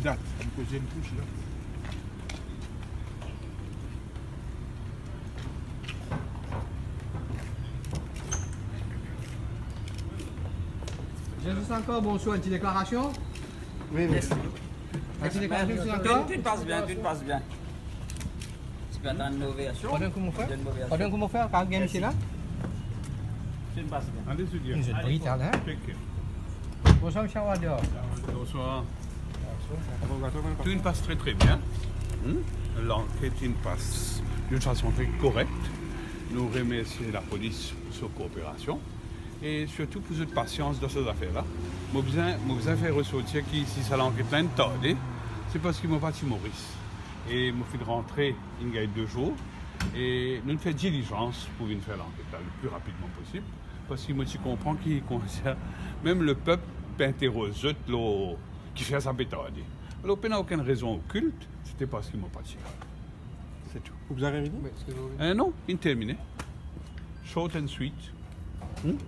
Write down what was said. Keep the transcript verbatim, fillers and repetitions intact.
Dat, enn koze enn kouch la. Jean-Jacques ankor, bonswar, enn ti deklarasion? Wi, wi. Mersi. Enn ti deklarasion, Jean-Jacques ankor? Tout, tout pas bien, tout pas bien. Ti pe atann nou version. Pardon, kouma fer? Donn nou version. Pardon, kouma fer? Kan gagn isi la? Mersi. Tout pas bien. Allez, Julien. Vous êtes brutal, hein? Check it. Bonswar, misie Awador. Bonswar. Tout passe très, très bien. Hmm? Lanket inn pas d'une façon très correcte. Nou remersie lapolis pou so kooperasion e sirtou pou zot pasians dan sa zafer la. Mo bizin, mo bizin fer resortir ki si sa lanket la inn tarde, se parski mo pa ti Moris. E mo finn rantre, inn gagn de zour, e nou fer dilizans pou vinn fer lanket la le pli rapidman posib, parski mo ti konpran ki koumsa mem lepep pe interoz zot lor kifer sa pe tarde. Alor, pena okenn rezon okilt, se te parski mo pa ti la. Se tou. Ou bizin revini? Eh non, inn termine. Short and sweet. Hmm?